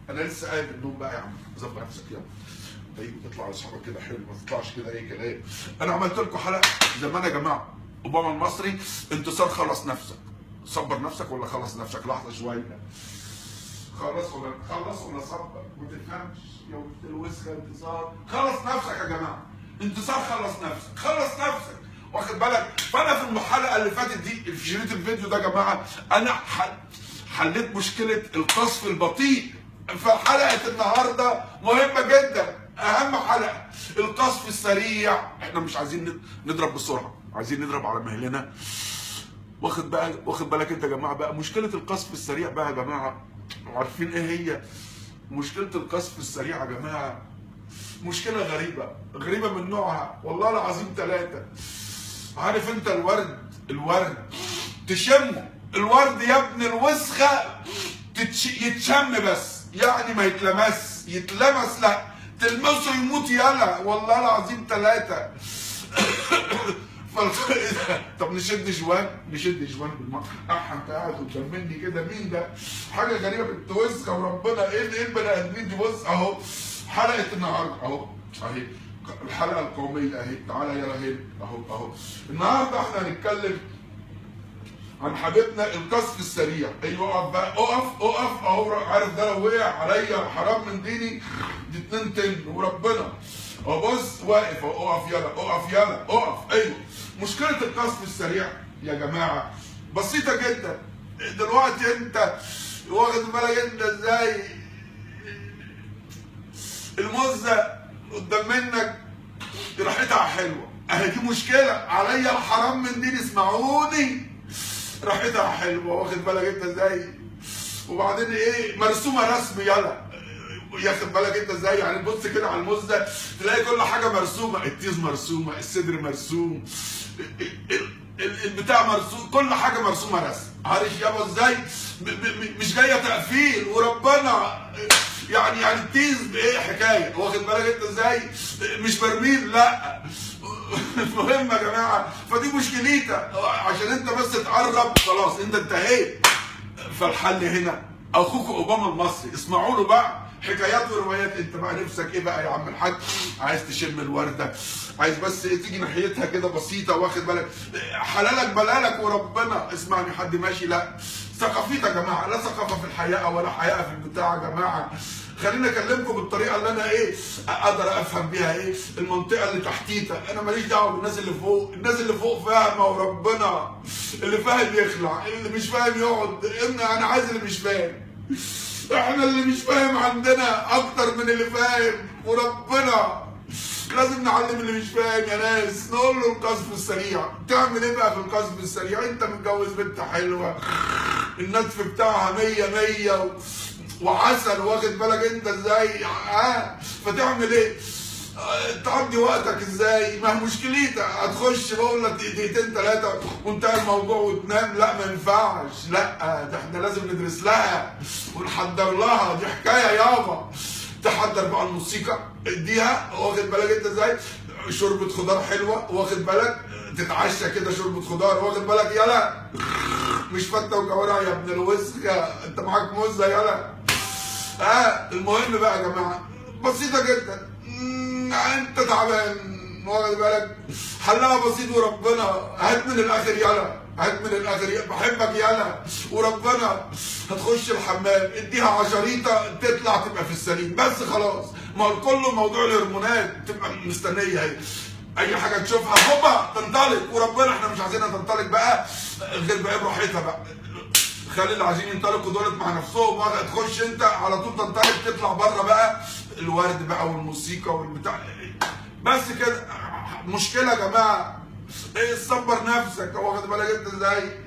انا لسه قايم من النوم بقى يا عم، ظبط نفسك يلا. ايوه اطلع على اصحابك كده حلو، ما تطلعش كده اي كلام. انا عملت لكم حلقة زمان يا جماعة، اوباما المصري، انتصار خلص نفسك. صبر نفسك ولا خلص نفسك؟ لحظة شوية. خلص ولا خلص ولا صبر؟ ما تفهمش يا ولد الوسخة. انتصار خلص نفسك يا جماعة، انتصار خلص نفسك، خلص نفسك، واخد بالك؟ فانا في الحلقة اللي فاتت دي في شريط الفيديو ده يا جماعة انا حليت مشكلة القصف البطيء. فحلقه النهارده مهمة جدا، اهم حلقة، القصف السريع. احنا مش عايزين نضرب بسرعة، عايزين نضرب على مهلنا. واخد بقى، واخد بالك انت يا جماعة بقى مشكلة القصف السريع بقى يا جماعة، عارفين ايه هي مشكلة القصف السريع يا جماعة؟ مشكلة غريبة، غريبة من نوعها والله العظيم ثلاثة. عارف انت الورد، الورد تشمه، الورد يا ابن الوسخة يتشم بس، يعني ما يتلمس، يتلمس لا تلمسه يموت، يلا والله العظيم ثلاثة. طب نشد جوان، نشد جوان بالمرة. انت قاعد قدام مني كده، مين ده؟ حاجة غريبة بنت وسخة وربنا. ايه البني ادمين دي؟ بص اهو حلقة النهارده اهو، اهي الحلقة القومية اهي، تعالى يلا هنا اهو اهو. النهارده احنا هنتكلم عن حبيبنا القصف السريع. ايوه اقف بقى، اقف اقف اهو. عارف ده لو وقع عليا حرام من ديني، دي 2 طن وربنا. اهو بص واقف اهو، اقف يلا، اقف يلا، اقف. ايوه مشكلة القصف السريع يا جماعة بسيطة جدا. دلوقتي انت واخد بالك انت ازاي المزة قدام منك راحتها حلوة، اهي دي مشكلة عليا الحرام من دين، اسمعوني، راحتها حلوة، واخد بالك انت ازاي؟ وبعدين ايه، مرسومه رسم، يلا ياخد بالك انت ازاي؟ يعني تبص كده على المزة تلاقي كل حاجة مرسومه، التيز مرسومه، الصدر مرسوم، البتاع مرسوم، كل حاجة مرسومه رسم. عارف يابا ازاي؟ مش جاية تقفيل وربنا، يعني التيز بايه حكاية، واخد بالك انت ازاي؟ مش برميل لا. المهم يا جماعة فدي مشكلتها، عشان انت بس تقرب خلاص انت انتهيت. فالحل هنا اخوك اوباما المصري، اسمعوا له بقى حكايات وروايات. انت بقى نفسك ايه بقى يا عم الحاج؟ عايز تشم الورده، عايز بس تيجي ناحيتها كده بسيطة، واخد بالك؟ حلالك بلالك وربنا. اسمعني حد ماشي؟ لا ثقافتها يا جماعة، لا ثقافة في الحياة ولا حياة في البتاع يا جماعة. خليني اكلمكم بالطريقة اللي انا ايه اقدر افهم بيها ايه المنطقة اللي تحتيتها. انا ماليش دعوه بالناس اللي فوق، الناس اللي فوق فاهمه وربنا، اللي فاهم يخلع، اللي مش فاهم يقعد. انا عايز اللي مش فاهم، احنا اللي مش فاهم عندنا اكتر من اللي فاهم وربنا. لازم نعلم اللي مش فاهم يا ناس، نقول له القذف السريع. تعمل ايه بقى في القذف السريع؟ انت متجوز بنت حلوة، النتف بتاعها 100 100 وعسل، واخد بالك انت ازاي؟ فتعمل ايه؟ تعدي وقتك ازاي؟ ما هي مشكلتها هتخش بقول لك دقيقتين ثلاثة وانتهى الموضوع وتنام. لا ما ينفعش، لا ده احنا لازم ندرس لها ونحضر لها، دي حكاية يابا. تحضر بقى الموسيقى، اديها، واخد بالك انت ازاي؟ شوربة خضار حلوة، واخد بالك؟ تتعشى كده شوربة خضار، واخد بالك؟ يلا مش فته وكوارع يا ابن الوسخة، انت معاك موزة يلا. المهم بقى يا جماعة بسيطة جدا، انت تعبان واخد بالك؟ حلها بسيط وربنا. هات من الاخر يلا، هات من الاخر يلا، بحبك يلا وربنا. هتخش الحمام اديها عشريطه تطلع تبقى في السليم بس خلاص. ما هو كله موضوع الهرمونات، تبقى مستنيه اهي اي حاجة تشوفها هوبا تنطلق وربنا. احنا مش عايزينها تنطلق بقى غير بقى براحتها بقى، خلي اللي عايزين ينطلقوا دولت مع نفسهم. تخش انت على طول تنطلق، تطلع بره بقى الورد بقى والموسيقى والبتاع بس كده. مشكلة يا جماعة، ايه صبر نفسك، واخد بالك انت ازاي؟